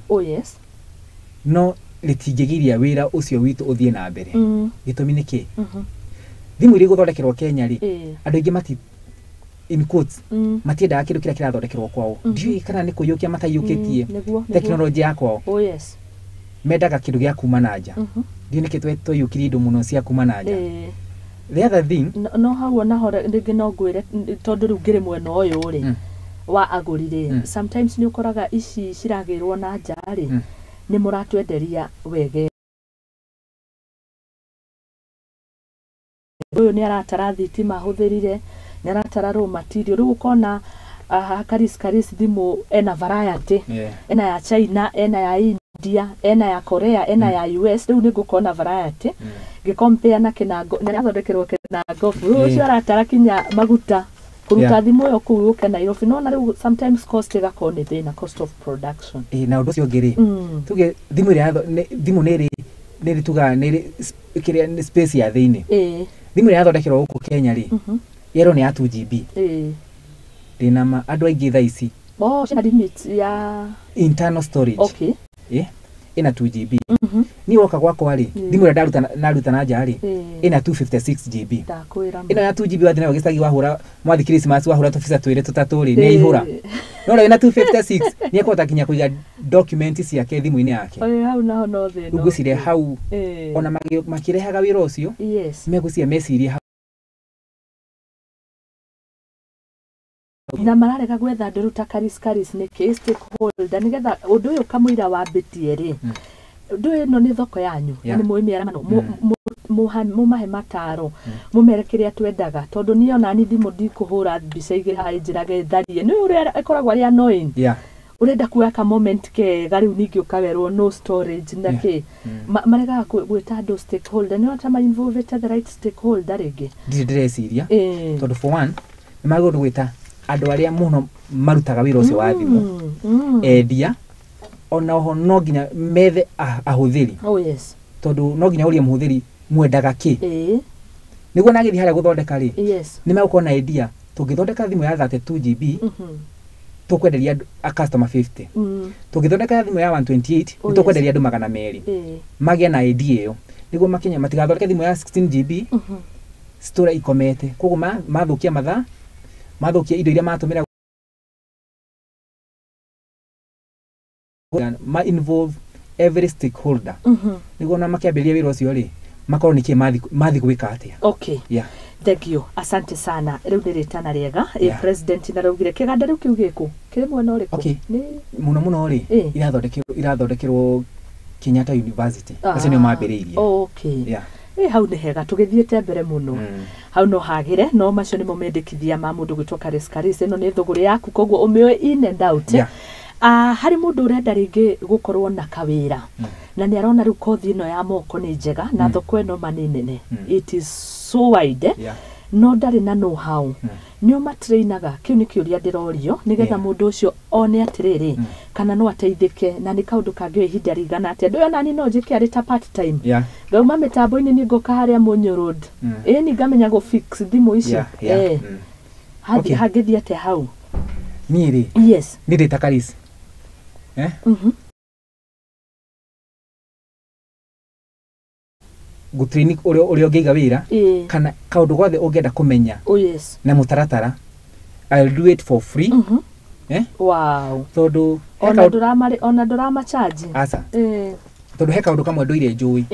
No rĩtingĩgiria wĩra ũcio witũ ũthiĩ na mbere. Gĩtũmi nĩ kĩ? Thimũ iria igũthondekerwo Kenya rĩ, andũ aingĩ mati, in quotes, matiendaga kĩndũ kĩrĩa kĩrathondekerwo kwao. Ndiũĩ kana nĩ kũiyũkia mataiyũkĩtie Nĩguo, nĩguo. tekinoronjĩ ya kwao. Mendaga kĩndũ gĩa kuma na nja. Ndiũĩ nĩkĩ twaiyũkirie indo mũno cia kuma na nja. The other thing, No hau onaho rĩngĩ no ngwĩre, tondũ rĩu ngĩrĩ mwena ũyũ rĩ wa agũri rĩ, sometimes nĩ ũkoraga ici ciragĩrwo na nja rĩ, nĩ mũratwenderia wege, ũyũ nĩ aratara thitima ahũthĩrire, nĩ aratara raw material. Rĩu ũkona Karis, Karis thimũ ena variety, ena ya China, ena ya India, ena ya Korea, ena ya US. Rĩu nĩ ngũkona variety ngĩcompare na kĩnango na athondekerwo kĩnangobu. Rĩu ũcio aratara kinya maguta kũruta thimũ ĩyo kũu yũke Nairobi. Nona rĩu sometimes cost ĩgakorwo nĩ thĩna, cost of production. Ĩĩ, na ũndũ ũcio ũngĩ rĩ, tuge thimũ ĩrĩa thimũ nĩ ĩrĩ tugaga nĩ ĩrĩ kĩrĩa nĩ space ya thĩinĩ. Thimũ ĩrĩa yathondekerwo gũkũ Kenya rĩ, yerwo nĩ ya 2 GB, ndĩna ma andũ aingĩ thaa ici Oh, ciĩna limit ya internal storage. Ĩna 2 GB. Niĩ woka gwakwa rĩ, thimũ ĩrĩa ndaruta naruta na nja rĩ, ĩna 256 GB. Ndakwĩra. Ĩno ya 2 GB wathiĩ nayo gĩcagi, wahũra mwathi Christmas, wahũra tũbica twĩrĩ tũtatũ rĩ, nĩ aihũra. No ũrĩa wĩna 256 nĩ ekũhota nginya kũiga document ciake thimũ-inĩ yake. Ĩĩ, hau naho no thĩna. Rĩu ngwĩciria hau ona makĩrehaga wĩra ũcio, megwĩciria mecirie hau. Na mararega gwetha andũ rĩu ta Karis. Karis nĩ kĩ stakeholder, nĩgetha ũndũ ũyũ kamũira wambĩtie rĩ, ũndũ ũyũ, ĩno nĩ thoko yanyu na nĩ mũĩ mĩaramano, mũmahe mataro, mũmere kĩrĩa twendaga, tondũ niĩ ona ni thimũ ndikũhũra mbica igĩrĩ haha ĩnjĩrage tharie nĩ ũrĩa ĩkoragwo arĩ annoying. Ũrenda kuoya ka moment kega, rĩu ningĩ ũkawerwo no storage na kĩ. Maregaga gwĩta andũ stakeholder, nĩ ta ma-involve the right stakeholder rĩngĩ. Ndirĩ ndĩreciria, tondũ for one nĩ magĩrĩirwo nĩ gwĩta andũ arĩa mũno marutaga wĩra ũcio wa thimũ, endia, ona oho no nginya methe ahũthĩri, tondũ no nginya ũrie mũhũthĩri mwendaga kĩ, nĩguo nagĩthiĩ harĩa gũthondeka rĩ, nĩ megũkorwo na idea tũngĩthondeka thimũ ya 32 GB tũkwenderia andũ a customer 50, tũngĩthondeka thimũ ya 128 nĩ tũkwenderia andũ 200. Magĩe na idea ĩyo nĩguo makinye matigathondeke thimũ ya 16 GB citũre ikomete, koguo mathũkia mathaa, mathũkia indo iria matũmĩra. Ma involve every stakeholder nĩguo ona makĩambĩrĩria wĩra ũcio rĩ, makorwo nĩkĩ mathi gwĩka atĩa. Okay. Thank you, asante sana. Rĩu nĩ rĩtana rĩega. President naraugire kĩganda rĩu kĩu gĩkũ kĩrĩ mwena ũrĩkũ? Okay. Nĩ Mũno mũno rĩ, irathondekerwo Kenyatta University. Acio nĩo mambĩrĩirie. Okay. Yeah. Ĩ hau nĩ hega tũgĩthiĩte mbere mũno. Hau no hagĩre, no macio nĩmo mendekithia ma mũndũ gwĩtwo Karis Karis. Ĩno nĩ thũgũrĩ yaku, koguo ũmĩoe in and out. Yeah. Harĩ mũndũ ũrenda rĩngĩ gũkorwo na kawĩra na nĩ arona rĩu kothi ĩno ya moko nĩ njega na thoko ĩno ma nĩ nene, it is so wide, Yeah. no ndarĩ na know how. Nĩ ũmatrainaga? Kĩu nĩ kĩũria ndĩrorio nĩgetha mũndũ ũcio one atĩrĩrĩ, kana no ateithĩke na nĩ kaũndũ kangĩoya ihinda rĩigana atĩa. Ndũĩ onani no njĩke arĩ ta part time, ngauma mĩtambo-inĩ niĩ ngoka harĩa Mũnyũ Road, ĩni ngamenya gũ fix thimũ ici. Yeah. Eh. Okay. Hangĩthiĩ atĩa hau? Niĩ rĩ, niĩ ndĩ ta Karis, eh? Ngũtrain ũrĩa ũngĩiga wĩra kana kaũndũ gothe ũngĩenda kũmenya Oh yes. na mũtaratara, I'll do it for free. Eh? Wow. Tondũ he Ona kaũndũ ndũramarĩ, ona ndũramacharge? Aca. Tondũ he kaũndũ kamwe ndũire njũĩ,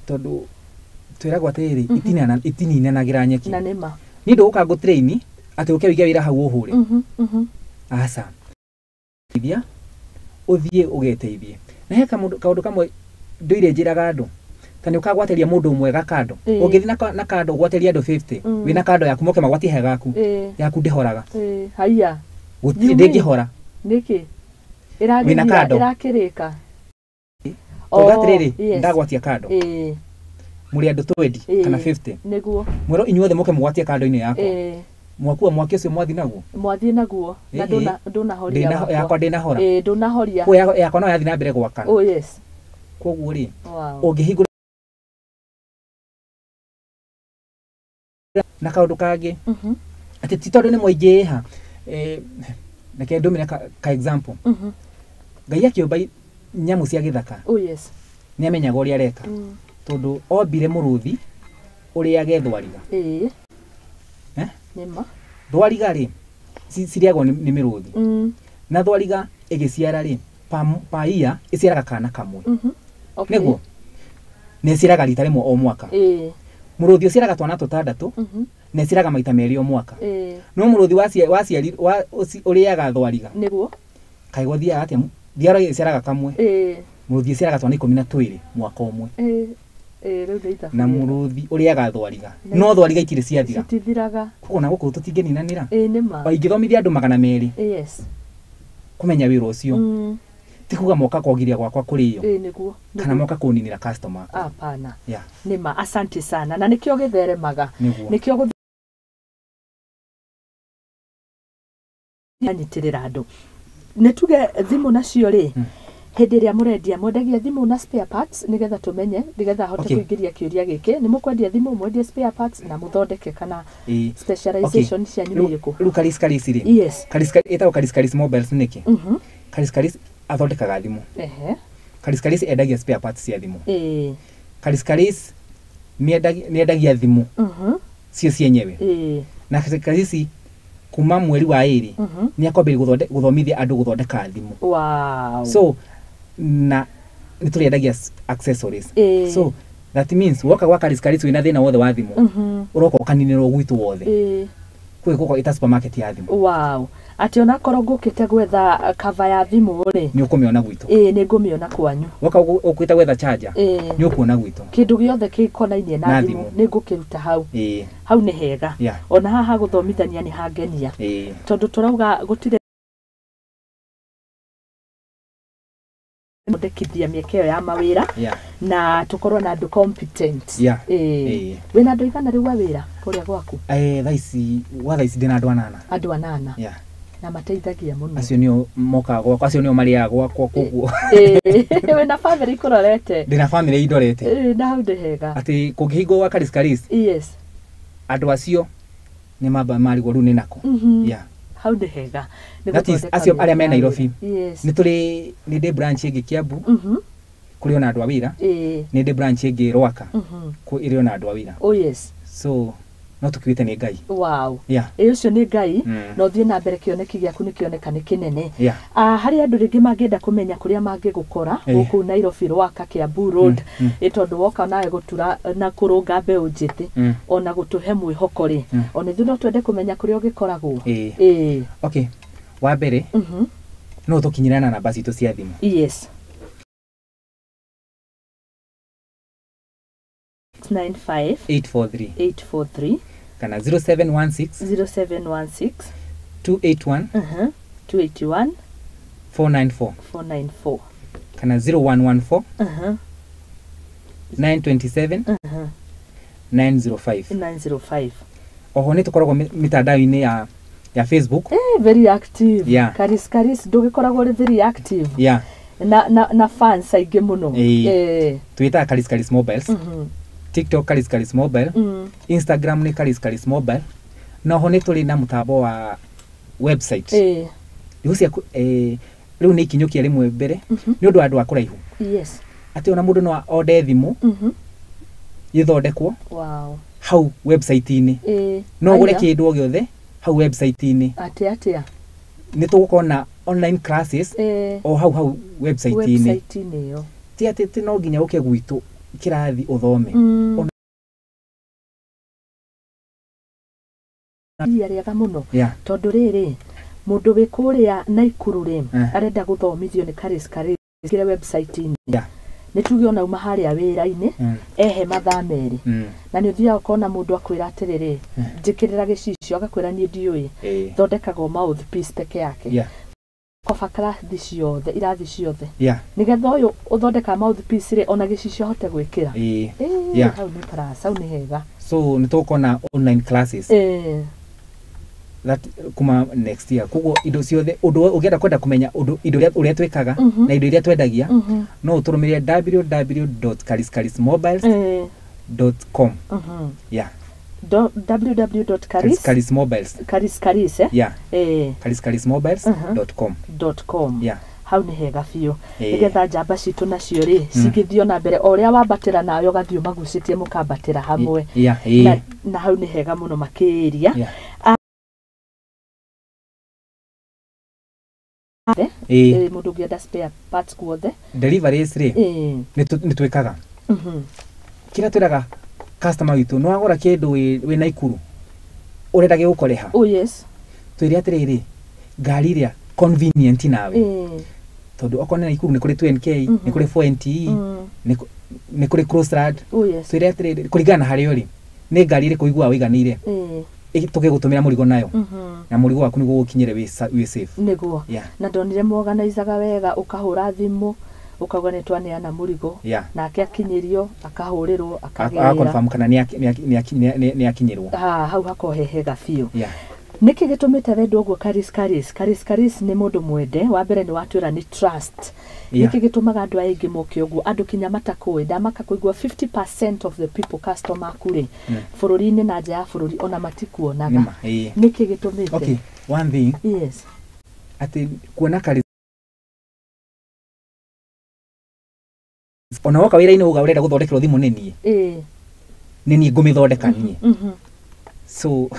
tondũ twĩragwo atĩrĩrĩ, itininanagĩra nyeki. Na nĩma. Niĩ ndũgũka ngũtrain atĩ ũke wĩige wĩra hau ũhũre. Aca, ithia ũthiĩ ũgeteithie. Na he kaũndũ kamwe ndũire njĩraga andũ, ta nĩ ũkagwatĩria mũndũ ũmwe gakando, ũngĩthiĩ na kando ũgwatĩrie andũ 50, wĩna kando yaku moke magwatie he gaku, yaku ndĩhoraga. Ĩĩ, haiya. Gũtirĩ You mean? ndĩngĩhora. Nĩkĩ? Wĩna Ĩragĩthira kando. ĩrakĩrĩka. Tauga atĩrĩrĩ, yes. ndagwatia kando, mũrĩ andũ 20 kana 50, Nĩguo. mwĩrwo inyuothe mũke mũgwatie kando-inĩ yakwa, mwakua mwaki ũcio mwathi naguo. Mwathiĩ naguo na Ĩĩ. ndũnahoria. Yakwa ndĩnahora. Ĩĩ, ndũnahoria. Koguo yakwa no yathiĩ na mbere gwakana. Oh yes. Koguo rĩ, ũngĩhingũra na kaũndũ kangĩ, atĩ ti tondũ nĩ mũingĩ ha, reke ndũmĩre ka example. Ngai akĩũmba nyamũ cia gĩthaka, Oh yes. nĩ amenyaga ũrĩa areka, tondũ ombire mũrũthi ũrĩage thwariga. Eh? Nĩma. Thwariga rĩ, cirĩagwo nĩ mĩrũthi. Na thwariga ĩgĩciara rĩ, pa year ĩciaraga kana kamwe. Nĩguo na ĩciaraga rita rĩmwe o mwaka. Mũrũthi ũciaraga twana tũtandatũ, na ĩciaraga maita merĩ o mwaka. No mũrũthi waciari ũrĩaga thwariga, Nĩguo. Kaĩ gũthiaga atĩa? Thiara ĩciaraga kamwe, mũrũthi ĩciaraga twana 12 mwaka ũmwe. Ĩĩ. Ĩĩ, rĩu nĩ ithabu Na rĩega. Mũrũthi ũrĩaga thwariga, no thwariga itirĩ ciathira. Citithiraga. Koguo na gũkũ tũtingĩninanĩra. Ĩĩ, nĩma. O ingĩthomithia andũ 200 kũmenya wĩra ũcio, ti kuga moka kwogiria gwakwa kũrĩo Ĩĩ, nĩguo. kana moka kũninĩra customer akwa. Hapana. Yeah. Nĩma, asante sana, na nĩkĩo gĩtheremaga. Nĩguo. Nĩkĩo gũnyitĩrĩra andũ. Nĩ tuge thimũ nacio rĩ, hĩndĩ ĩrĩa mũrendia, mwendagia thimũ na spare parts, nĩgetha tũmenye, nĩgetha hote kũingĩria kĩũria gĩkĩ. Nĩ mũkwendia thimũ, mwendie spare parts na mũthondeke, kana specialization cianyu nĩ irĩkũ? Rĩu Karis Karis rĩ, Karis ĩtagwo Karis Karis Mobiles nĩkĩ? Karis Karis athondekaga thimũ. Karis Karis endagia spare parts cia thimũ. Karis Karis nĩendagia thimũ cio cienyewe. Na Karis Karis kuma mweri wa 2 nĩ akwambĩrĩria gũthomithia andũ gũthondeka thimũ. So na nĩ tũrĩendagia accessories. So that means woka gwa Karis Karis wĩna thĩna wothe wa thimũ, ũroka ũkaninĩrwo gwitũ wothe. Kwĩ gũkũ ĩta supermarket ya thimũ. Wow, atĩ onakorwo ngũkĩte gwetha cover ya thimũ rĩ, Nĩ ũkũmĩona gwitũ. Ĩĩ, nĩ ngũmĩona kwanyu. Woka ũkĩte gwetha charger, nĩ ũkuona gwitũ. Kĩndũ gĩothe gĩkonainie na Na thimũ thimũ. nĩ ngũkĩruta hau. Hau nĩ hega. Ona haha gũthomithania nĩ hangenia, tondũ tũrauga gũtirĩ thondekithia mĩeke ĩyo ya mawĩra na tũkorwo na andũ competent. Wĩna andũ aigana rĩu a wĩra kũrĩa gwaku? Thaa ici, gwa thaa ici ndĩna andũ 8. Andũ 8. Yeah. Na mateithagia mũno. Acio nĩo mokaga gwakwa, acio nĩo marĩaga gwakwa, koguo Wĩna bamĩrĩ ikũrorete. Ndĩna bamĩrĩ indorete. Ĩĩ, na hau nĩ hega. Atĩ kũngĩhingwo gwa Karis Karis, andũ acio nĩ mamba marigwo rĩu nĩ nako. Yeah. Hau nĩ hega. Nĩ That is, gũthondeka acio arĩa me mĩeke ya Nairobi. wĩra. Yes. Nĩ tũrĩ, nĩ ndĩ branch ĩngĩ Kiambu, kũrĩ ona andũ a wĩra. Nĩ ndĩ branch ĩngĩ Rwaka, ĩrĩ ona andũ a wĩra. Oh yes. So no tũkiuĩte nĩ Ngai. Wow. Yeah. Ĩ, ũcio nĩ Ngai. Na ũthiĩ na mbere, kĩoneki gĩaku nĩ kĩoneka nĩ kĩnene. Harĩ andũ rĩngĩ mangĩenda kũmenya kũrĩa mangĩgũkora gũkũ Nairobi, Rwaka, Kiambu Road, ĩ tondũ woka nawe gũtura na kũrũnga mbeũ njĩthĩ, ona gũtũhe mwĩhoko rĩ, ona ithuĩ no twende kũmenya kũrĩa ũgĩkoragwo. Ĩĩ. Okay, wa mbere, no tũkinyĩre na namba citũ cia thimũ. Yes. 695 843 843 kana 0716 0716 281 281 494 494 kana 0114 927 905. 905. Oho nĩ tũkoragwo mĩtandao-inĩ ya Facebook. Very active. Yeah. Karis Karis ndũgĩkoragwo ũrĩ very active. Yeah. Na fans aingĩ mũno. Twĩtaga Karis Karis Mobiles. TikTok Karis Karis Mobile. Instagram nĩ Karis Karis Mobile. Na oho nĩ tũrĩ na mũtambo wa website. Rĩu ciaku rĩu nĩ ikinyũkia rĩmwe mbere nĩ ũndũ wa andũ a kũraihu. Yes. Atĩ ona mũndũ no orde thimũ ĩthondekwo Wow. hau website-inĩ. No ũgũre kĩndũ o gĩothe hau website-inĩ. Atĩa atĩa? Nĩ tũgũkorwo na online classes o hau website-inĩ. Website-inĩ ĩyo. Ti atĩ ti no nginya ũke gwitũ kĩrathi ũthome. Iria rĩega mũno. Yeah. Tondũ rĩrĩ mũndũ wĩ kũrĩa Naikuru rĩ arenda gũthomithio nĩ Karis Karis kire website-inĩ. Yeah. Nĩ tuge ona uma harĩa wĩra-inĩ ehe mathaa merĩ na nĩ ũthiaga ũkona mũndũ akwĩra atĩrĩrĩ njĩkĩrĩra gĩcicio agakwĩra niĩ ndiũĩ thondekagwo mouthpiece peke yake. Yeah. Koba kĩrathi ciothe irathi ciothe Yeah. nĩgetha ũyũ ũthondeka mouthpiece rĩ ona gĩcicio ahote gwĩkĩra. Yeah. Hau nĩ class, hau nĩ hega. So nĩ tũgũkorwo na online classes that kuma next year. Koguo indo ciothe ũndũ ũngĩenda kwenda kũmenya ũndũ indo ũrĩa twĩkaga na indo iria twendagia no ũtũrũmĩrĩre www.kariskarismobiles.com. Yeah. www.karis Karismobiles. Karis Yeah. Kariskarismobiles.com. .com. Yeah. Hau nĩ hega biũ nĩgetha njamba citũ nacio rĩ cigĩthiĩ ona mbere o ũrĩa wambatĩra nawe ũgathiĩ ũmagucĩtie mũkambatĩra hamwe. Yeah. Na hau nĩ hega mũno makĩria. Yeah. Mũndũ ũngĩenda spare parts guothe Deliveries rĩ nĩ twĩkaga. Kĩrĩa twĩraga customer witũ no agũra kĩndũ wĩ Naikuru ũrenda gĩgũkore ha. Oh yes. Twĩre atĩrĩrĩ ngari ĩrĩa convenient nawe tondũ okorwo nĩ Naikuru nĩ kũrĩ 2NK nĩ kũrĩ 4NTE nĩ kũrĩ Crossrad. Oh yes. Twĩre atĩrĩrĩ kũringana na harĩa ũrĩ nĩ ngari ĩrĩkũ ũiguaga ũiganĩire tũgĩgũtũmĩra mũrigo nayo na mũrigo waku nĩguo ũgũkinyĩre wĩ safe. Nĩguo. Yeah. Na ndonire mũorganizaga wega ũkahũra thimũ ũkauga nĩ twaneana mũrigo. Yeah. Nake akinyĩrio akahũrĩrwo akagĩra Confirm kana nĩ akinyĩrwo. Hau hakorwo he hega biũ. Yeah. Nĩkĩ gĩtũmĩte wendwo ũguo Karis Karis? Karis Karis nĩ mũndũ mwende. Wa mbere nĩ watwĩra nĩ trust. Yeah. Nĩkĩ gĩtũmaga andũ aingĩ moke ũguo andũ kinya matakũĩ ndamaka kũigua 50% of the people customer aku rĩ bũrũri-inĩ na nja ya bũrũri ona matikuonaga. Nĩkĩ gĩtũmĩte? Okay, one thing. Yes. Atĩ kuona Karis ona woka wĩra-inĩ uga ũrenda gũthondekerwo thimũ nĩ niĩ. Nĩ niĩ ngũmĩthondeka niĩ. So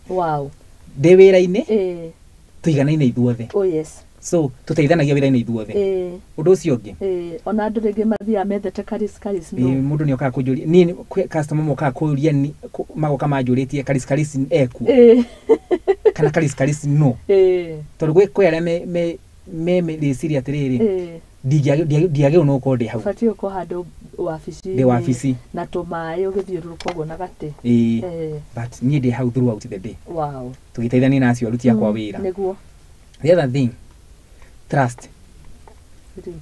Wow. ndĩ wĩra-inĩ tũiganaine ithuothe. Oh yes. So tũteithanagia wĩra-inĩ ithuothe. Ũndũ ũcio ũngĩ Ona andũ rĩngĩ mathiaga methete Karis Karis no. Mũndũ nĩ okaga kũnjũria niĩ customer mokaga kũria magoka manjũrĩtie Karis Karis ekuo kana Karis Karis no. Tondũ kwĩ arĩa me rĩciria atĩrĩrĩ ndiagĩrĩirwo nĩ gũkorwo ndĩ hau. Ũbatiĩ gũkorwo handũ wabici. Ndĩ wabici. Na tũmaĩ ũgĩthiũrũrũka ũguo na gatĩ. But niĩ ndĩ hau throughout the day. Wow. Tũgĩteithania na acio aruti akwa wĩra. Nĩguo. The other thing, trust.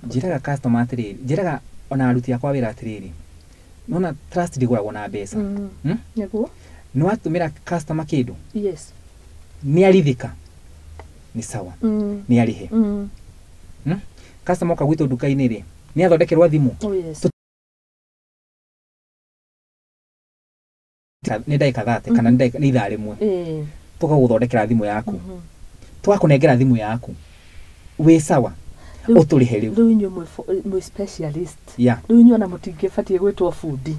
Njĩraga customer atĩrĩrĩ, njĩraga ona aruti akwa wĩra atĩrĩrĩ, nona trust ndĩgũragwo na mbeca. Nĩguo. Nĩ watũmĩra customer kĩndũ? Yes. Nĩ arithĩka? Nĩ sawa. Nĩ arĩhe. Customer oka gwitũ nduka-inĩ rĩ, nĩ athondekerwo thimũ? Oh yes. Nĩ ndagĩka 30 kana nĩ ithaa rĩmwe. Tũgagũthondekera thimũ yaku. Tũgakũnengera thimũ yaku. Wĩ sawa. Ũtũrĩhe rĩu. Rĩu inyuĩ mwĩ specialist. Yeah. Rĩu inyuĩ ona mũtingĩbatiĩ gwĩtwo bundi.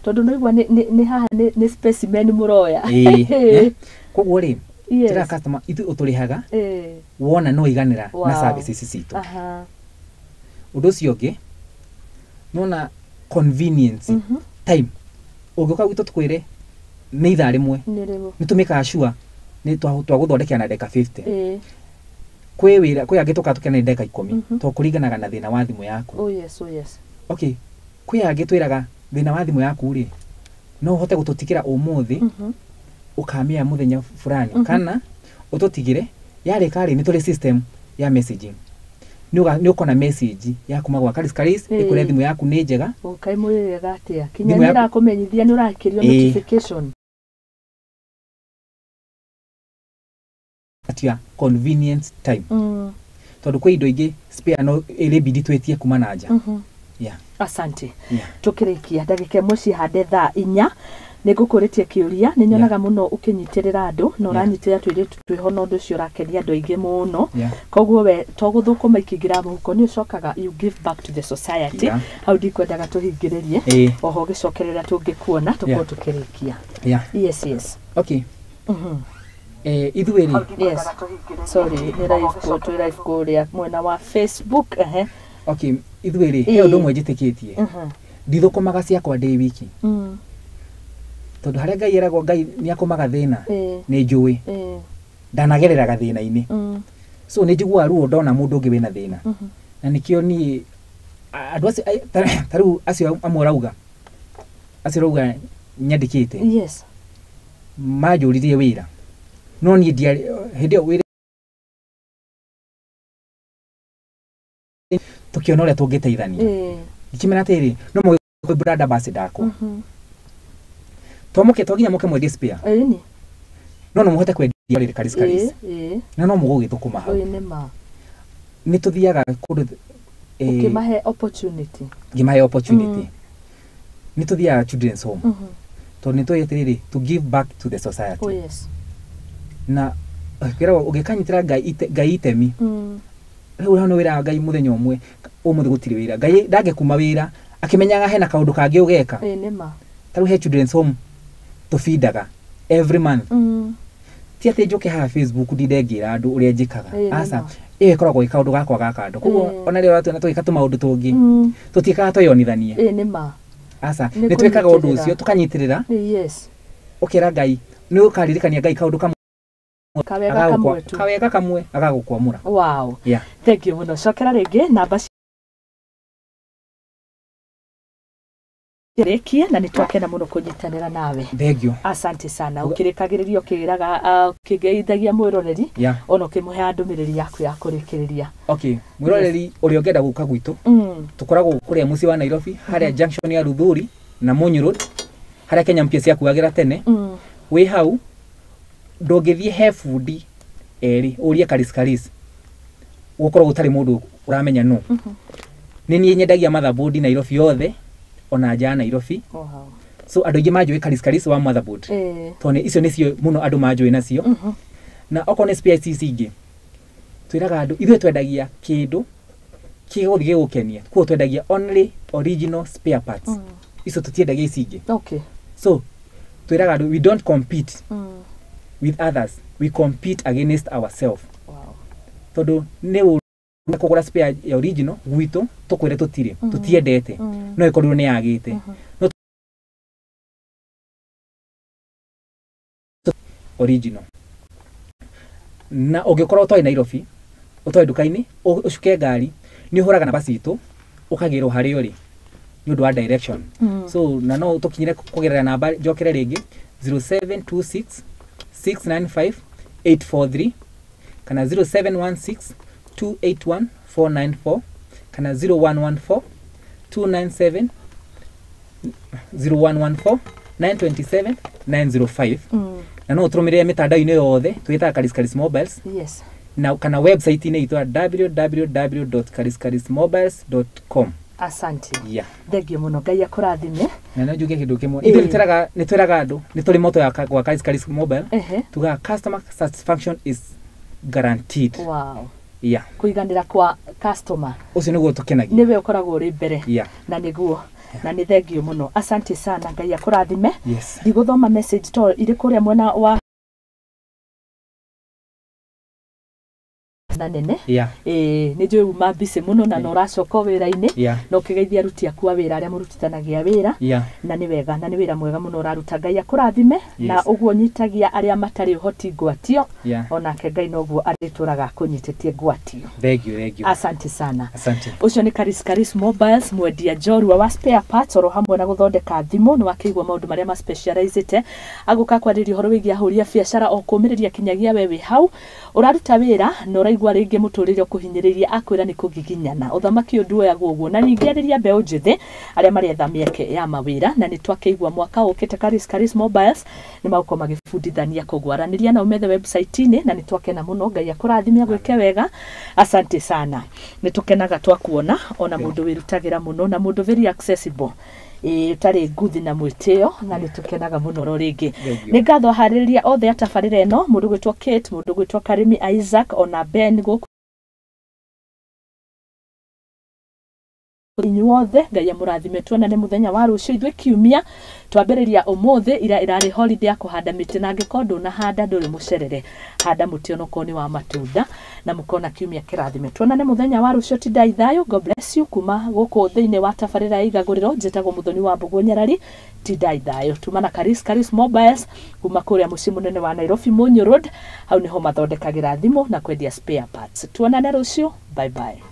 Tondũ nĩ ũigua nĩ haha nĩ specimen mũroya. Koguo rĩ, njĩraga customer ithuĩ ũtũrĩhaga wona no iganĩra na services citũ. Ũndũ ũcio ũngĩ nona convenience time ũngĩũka gwitũ tũkwĩre nĩ ithaa rĩmwe nĩ tũmĩkaga sure nĩ twagũthondekera na ndagĩka 50. Kwĩ wĩra kwĩ angĩ tũkaga tũkena nĩ ndagĩka 10 tondũ kũringanaga na thĩna wa thimũ yaku. Oh yes, oh yes. Okay, kwĩ angĩ twĩraga thĩna wa thimũ yaku rĩ No ũhote gũtũtigĩra ũmũthĩ ũkamĩa mũthenya fulani kana ũtũtigĩre yarĩka rĩ, nĩ tũrĩ system ya messaging, nĩ ũkona message ya kuma gwa Karis Karis ĩkũre thimũ yaku nĩ njega. Ũkai mwĩrega atĩa kinya nĩ ĩrakũmenyithia nĩ ũrakĩrio notification at your convenient time. Tondũ kwĩ indo ingĩ spare no ĩrĩ bidi twĩtie kuma na nja. Yeah. Asante. Tukĩrĩkia ndagĩka ĩmwe cihande thaa 4 nĩ ngũkũrĩtie kĩũria nĩ nyonaga mũno ũkĩnyitĩrĩra andũ na ũranyitĩrĩra tũirĩtu twĩho na ũndũ ũcio ũrakenia andũ aingĩ mũno. Koguo we to gũthũkũma ikĩingĩra mũhuko nĩ ũcokaga you give back to the society. Hau ndikwendaga tũhingĩrĩrie oho ũgĩcokerera tũngĩkuona tũkorwo tũkĩrĩkia. Yes, yes. Okay. Ithuĩ rĩ. Yes. Sorry, nĩ live twĩ live kũrĩa mwena wa Facebook. Okay, ithuĩ rĩ, he ũndũ ũmwe njĩtĩkĩtie. Ndithũkũmaga ciakwa ndĩ wiki. Tondũ harĩa Ngai eragwo Ngai nĩ akũmaga thĩna, nĩ njũĩ. Ndanagerera gathĩna-inĩ. So nĩ njiguaga ruo ndona mũndũ ũngĩ wĩna thĩna. Na nĩkĩo niĩ andũ acio ta rĩu acio amwe ũrauga, acio ũrauga nyandĩkĩte. Yes. Manjũririe wĩra. No niĩ ndiarĩ hĩndĩ ĩyo wĩra tũkĩona ũrĩa tũngĩteithania. Ngĩkĩmera atĩrĩrĩ, no mũgĩ brand ambassador akwa. Twamuke twaginya muke mwendie spare. No no muhote kwendia rĩrĩ Karis Karis. Na no mũgũgĩthũkũma hau. Nĩ tũthiaga kũndũ ũkĩmahe opportunity. Ngĩmahe opportunity. Nĩ tũthiaga children's home. Tondũ nĩ tũĩ atĩrĩrĩ, to give back to the society. Oh yes. Na kwĩragwo ũngĩkanyitĩra Ngai itemi. Rĩu hau nĩ wĩra Ngai mũthenya ũmwe, ũmũthĩ gũtirĩ wĩra. Ngai ndangĩkuma wĩra akĩmenyaga hena kaũndũ kangĩ ũgeka. Ta rĩu he children's home tũbindaga every month. Ti atĩ njũke haha Facebook ndinde ngĩra andũ ũrĩa njĩkaga. Aca, ĩyo ĩkoragwo ĩ kaũndũ gakwa ga kando. Koguo ona rĩrĩa ũratuona tũgĩka tũmaũndũ tũngĩ, tũtiĩkaga twĩyonithanie. Aca, nĩ twĩkaga ũndũ ũcio tũkanyitĩrĩra. Ũkera Ngai, nĩ ũkaririkania Ngai kaũndũ kamwe. Kawega kamwe agagũkwamũra. Wow. Thank you mũno. Cokera rĩngĩ namba rĩkie na nĩ twakena mũno kũnyitanĩra nawe. Thank you. Asante sana. Ũkĩrĩkagĩrĩria ũkĩraga ũkĩgeithagia mwĩroreri ona ũkĩmũhe ndũmĩrĩri yaku ya kũrĩkĩrĩria. Okay, mwĩroreri ũrĩa ũngĩenda gũka gwitũ, tũkoragwo kũrĩa mũciĩ wa Nairobi, harĩa junction ya Ruthuri na Munyu Road, harĩa Kenya Mpya ciakuagĩra tene. Wĩ hau ndũngĩthiĩ he bundi erĩ ũrie Karis Karis gũkorwo gũtarĩ mũndũ ũramenya nũ. Nĩ niĩ nyendagia motherboard Nairobi yothe ona nja ya Nairobi. So andũ aingĩ manjũĩ Karis Karis wa motherboard. Tondũ icio nĩcio mũno andũ manjũĩ nacio. Na okorwo nĩ spare ici ingĩ twĩraga andũ ithuĩ twendagia kĩndũ kĩgũthiĩ gĩgũkenie. Koguo twendagia only original spare parts. Icio tũtiendagia ici ingĩ. So twĩraga andũ we don't compete with others, we compete against ourselves. Tondũ nĩ kũgũra spare ya original gwitũ tũkwĩre tũtirĩ tũtiendete no ĩkorirwo nĩ yagĩte. No original. Na ũngĩkorwo ũtoĩ Nairobi, ũtoĩ nduka-inĩ, ũcuke ngari, nĩ ũhũraga namba citũ ũkagĩrwo harĩa ũrĩ nĩ ũndũ wa direction. So na no tũkinyire kũgerera namba njokere rĩngĩ 0726 695 843 kana 0716 281 494 kana 0114 297 0114 927 905. Na no ũtũrũmĩrĩre mĩtandao-inĩ yothe twĩtaga Karis Karis Mobiles. Yes. Na kana website-inĩ itũ ya www.kariskarismobiles.com. Asante. Yeah. Thank you mũno. Ngai akũrathime. Na no njuge kĩndũ kĩmwe. Ithuĩ nĩ twĩraga andũ nĩ tũrĩ moto ya gwa Karis Karis Mobile. Tugaga customer satisfaction is guaranteed. Wow. Yeah. Kũiganĩra kwa customer. Ũcio nĩguo tũkenagia. Nĩwe ũkoragwo ũrĩ mbere. Yeah. Na nĩguo. Na nĩ thank you mũno. Asante sana. Ngai akũrathime. Yes. Ndigũthoma message to irĩ kũrĩa mwena wa na nene. Yeah. Ĩĩ, nĩ njũĩ uma busy mũno na no ũracoka o wĩra-inĩ, na ũkĩgeithia aruti aku a wĩra arĩa mũrutithanagia wĩra. Na nĩ wega, na nĩ wĩra mwega mũno ũraruta. Ngai akũrathime na ũguo ũnyitagia arĩa matarĩ ũhoti ngwatio, onake Ngai noguo arĩtũraga akũnyitĩtie ngwatio. Thank you, thank you. Asante sana. Asante. Ũcio nĩ Karis Karis Mobiles, mwendia njorua wa spare parts oro hamwe na gũthondeka thimũ. Nĩ wakĩigua maũndũ marĩa ma specializĩte. Agũka kwarĩria ũhoro wĩgiĩ ahũri a biacara o kũmĩrĩria kinyagia we wĩ hau ũraruta wĩra na ũraigua rĩngĩ mũtũrĩre ũkũhinyĩrĩirie, akwĩra nĩ kũgiginyana ũthamaki ũyũ nduoyagwo ũguo, na ningĩ arĩria mbeũ njĩthĩ arĩa maretha mĩeke ya mawĩra. Na nĩ twakĩigua mwaka ũkĩte Karis Karis Mobiles nĩ magũkorwo magĩbundithania, koguo aranĩria na ũmethe website-inĩ. Na nĩ twakena mũno, Ngai akũrathime, agwĩke wega. Asante sana, nĩ tũkenaga twakuona ona mũndũ wĩrutagĩra mũno na mũndũ very accessible, ĩĩ, ũtarĩ nguthi na mwĩtĩo, na nĩ tũkenaga mũno ro rĩngĩ. Thank you. Nĩ ngatho aharĩrĩria othe a tabarĩra ĩno, mũndũ gwĩtwo Kate, mũndũ gwĩtwo Karimi Isaac, ona Ben gũkũ, inyuothe Ngai amũrathime. Tuonane mũthenya wa rũciũ. Ithuĩ kiumia twambĩrĩria ũmũthĩ, ira ĩrarĩ holiday ya kũhanda mĩtĩ, na angĩkorwo ndũnahanda ndũrĩ mũcerere, handa mũtĩ onokorwo nĩ wa matunda, na mũkona kiumia kĩrathime. Tuonane mũthenya wa rũciũ. Tindai thayũ, God bless you. Kuma gũkũ thĩinĩ wa tabarĩra ya Igagũrĩro, njĩtagwo Mũthoni wa Mbũgũ Nyarari. Tindai thayũ. Tuma na Karis Karis Mobiles kuma kũrĩa mũciĩ mũnene wa Nairobi, Munyu Road, hau nĩho mathondekagĩra thimũ na kwendia spare parts. Tuonane rũciũ, bye bye.